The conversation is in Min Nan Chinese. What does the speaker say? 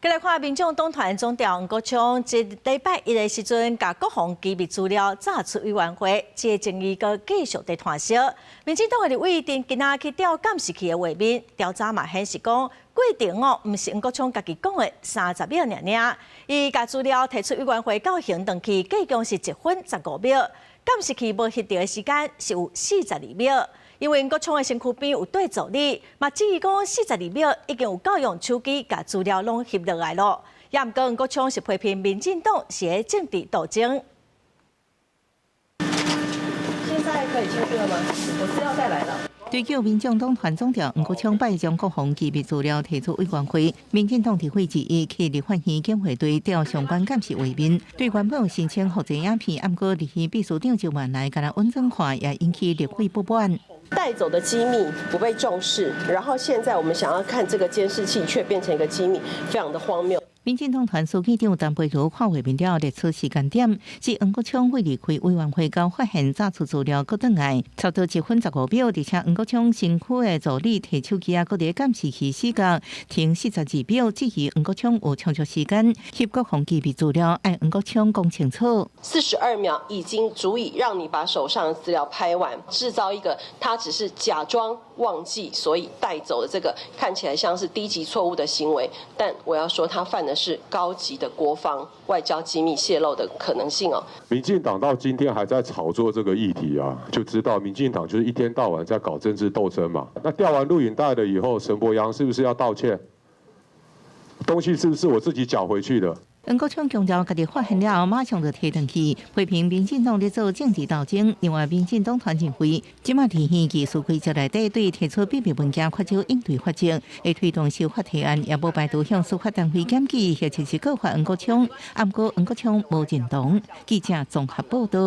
繼來看民眾黨團總召黃國昌，這禮拜一的時陣，共國防機密資料詐出委員會，這個爭議閣繼續佇湠燒。民進黨的立委今仔去調監視器的畫面，調查嘛顯示講，過程哦，毋是黃國昌家己講的30秒爾爾，伊共資料提出委員會到還轉去，計共是1分15秒，監視器無翕著的時間是有42秒。因為黃國昌的身軀邊有綴助理，嘛質疑講42秒已經有夠用手機共資料攏翕落來囉。也毋過黃國昌是批評民進黨是佇政治鬥爭。現在可以進去了嗎？我資料帶來了。對叫民眾黨團總召黃國昌拜將國防機密資料提出委員會，民進黨立委之一去立法院檢匯隊調相關監視畫面，對原本申請複製影片，毋過立院秘書長周萬來共咱穩準看，也引起立委不滿。帶走的機密不被重視，然後現在我們想要看這個監視器，卻變成一個機密，非常的荒謬。民進黨團書記長陳培儒看畫面了，列出時間點，是黃國昌未離開委員會到發現詐出資料閣轉來，差不多1分15秒，而且黃國昌身軀的助理提手機仔，閣佇監視器死角停42秒，質疑黃國昌有充足時間翕國防機密資料，愛黃國昌講清楚。 42秒已經足以讓你把手上的資料拍完，製造一個他只是假裝忘記，所以帶走的這個看起來像是低級錯誤的行為，但我要說他犯的是高級的國防外交機密洩露的可能性哦。民進黨到今天還在炒作這個議題啊，就知道民進黨就是一天到晚在搞政治鬥爭嘛。那調完錄影帶了以後，陳柏陽是不是要道歉？東西是不是我自己繳回去的？黃國昌強調，家己發現了後，馬上就提轉去，批評民進黨咧做政治鬥爭。另外，民進黨團認為，這馬佇議議事規則內底對提出秘密文件缺少應對法則，會推動修法提案，也無排除向司法單位檢舉，或者是告發黃國昌。毋過黃國昌無認同。記者綜合報道。